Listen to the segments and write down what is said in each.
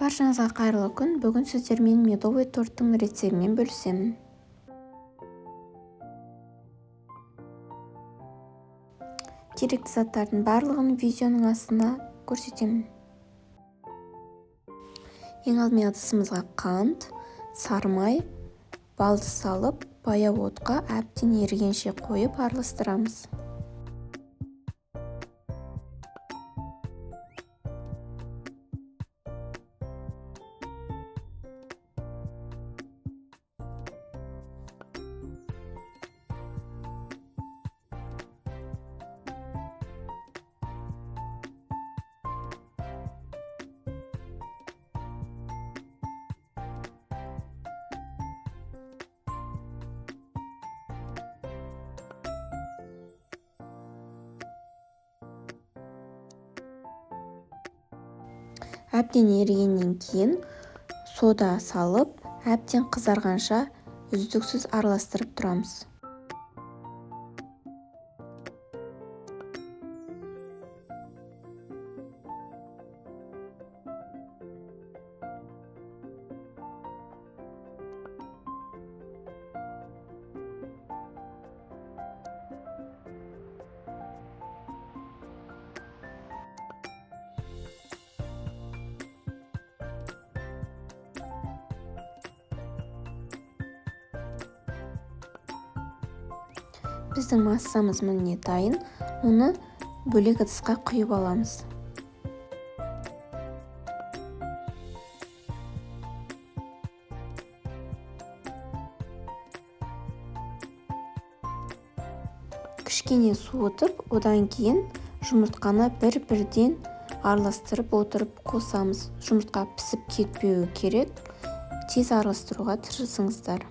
Баршаңызға қайырлы күн. Бүгін сіздермен медовый торттың рецептімен бөлісемін. Керекті заттардың барлығын видеоның астына көрсетемін. Ең алдымен ыдысымызға қант, сары май, балды салып, баяу отқа әбден ерігенше қойып араластырамыз. Әбден ерігеннен кейін сода салып, әбден қызарғанша үздіксіз араластырып тұрамыз. Біздің массамыз міне дайын, оны бөлек ыдысқа құйып аламыз. Кішкене суытып, одан кейін жұмыртқаны бір-бірден араластырып отырып қосамыз. Жұмыртқа пісіп кетпеуі керек, тез араластыруға тырысыңыздар.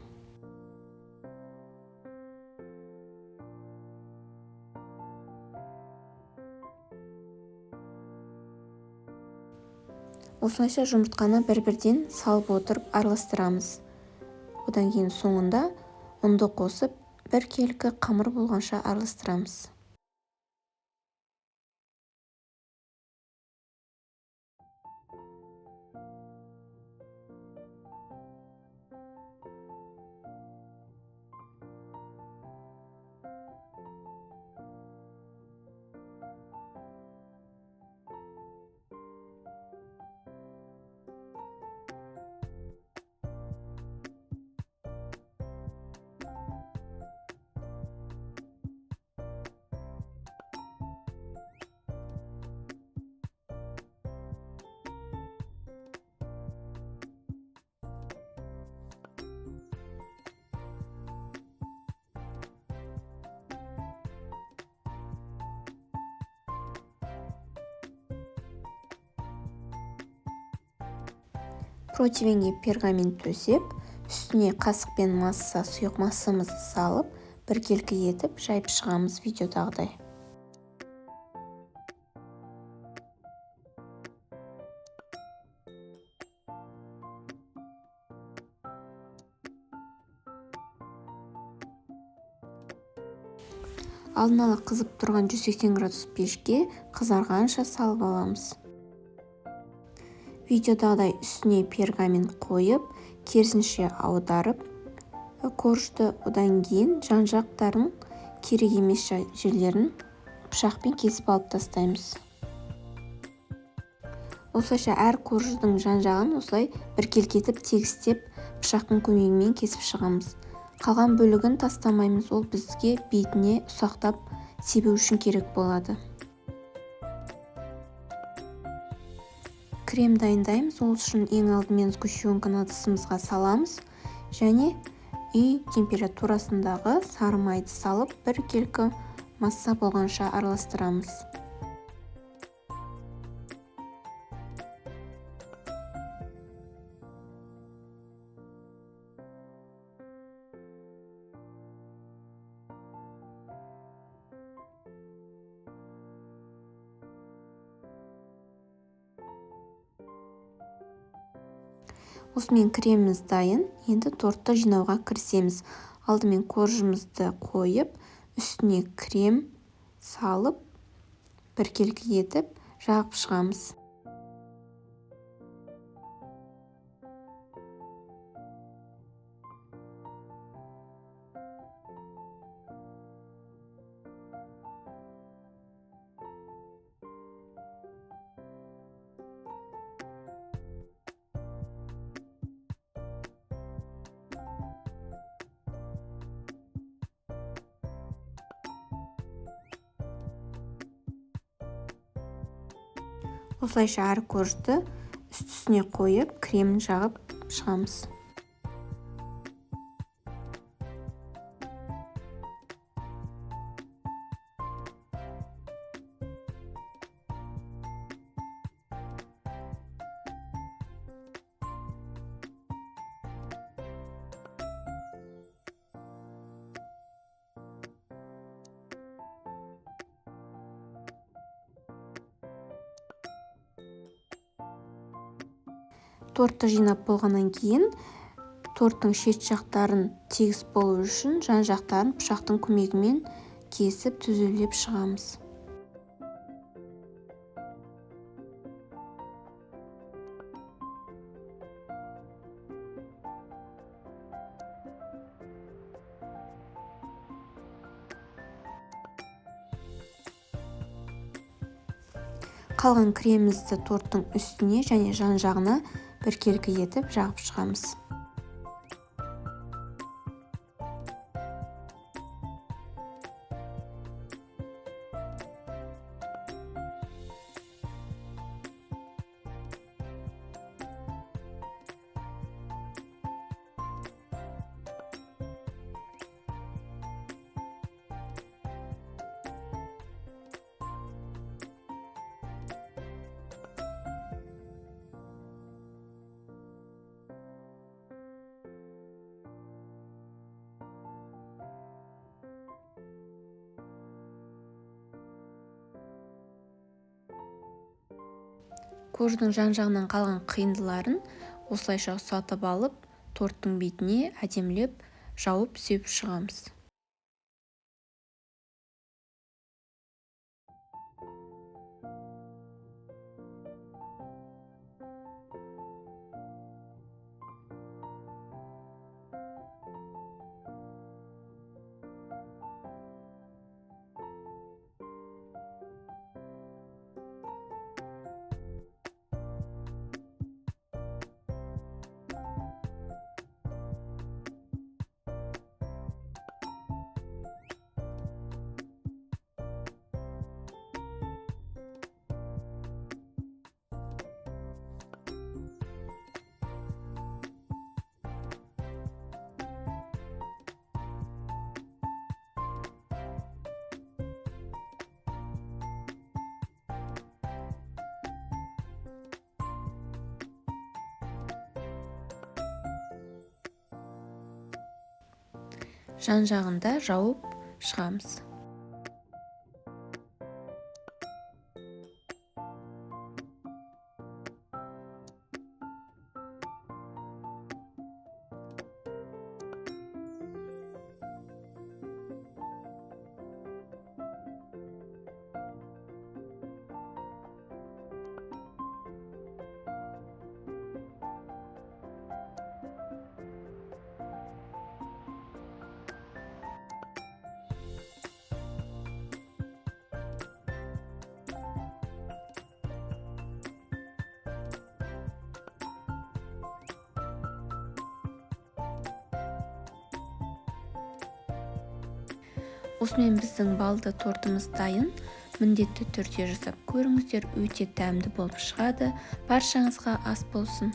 Осылайша жұмыртқаны бір-бірден салып отырып араластырамыз. Одан кейін соңында ұнды қосып, біркелкі қамыр болғанша араластырамыз. Противенге пергамент төсеп, үстіне қасықпен масса, сұйық массамызды салып, біркелкі етіп жайып шығамыз видеодағыдай. Алдын ала қызып тұрған 180 градус пешке қызарғанша салып аламыз. Видеодағыдай үстіне пергамент қойып, керісінше аударып коржды, одан кейін жан-жақтарын керек емес жерлерін пышақпен кесіп алып тастаймыз. Осылайша әр корждың жан-жағын осылай біркелкі етіп тегістеп пышақтың көмегімен кесіп шығамыз. Қалған бөлігін тастамаймыз, ол бізге бетіне ұсақтап себу үшін керек болады. Крем дайындаймыз. Ол үшін ең алдымен сгущенканы ыдысымызға саламыз және үй температурасындағы сары майды салып, біркелкі масса болғанша араластырамыз. Осымен креміміз дайын. Енді тортты жинауға кірісеміз. Алдымен коржымызды қойып, үстіне крем салып, біркелкі етіп жағып шығамыз. Осылайша әр коржды үст-үстіне қойып, кремін жағып шығамыз. Тортты жинап болғаннан кейін торттың шет жақтарын тегіс болу үшін жан жақтарын пышақтың көмегімен кесіп түзулеп шығамыз. Қалған кремімізді торттың үстіне және жан жағына біркелкі етіп жағып шығамыз. Корждың жан-жағынан қалған қиындыларын осылайша ұсатып алып, торттың бетіне әдемілеп жауып сеуіп шығамыз. Жан-жағында жауып шығамыз. Осымен біздің балды тортымыз дайын. Міндетті түрде жасап көріңіздер, өте дәмді болып шығады. Баршаңызға ас болсын.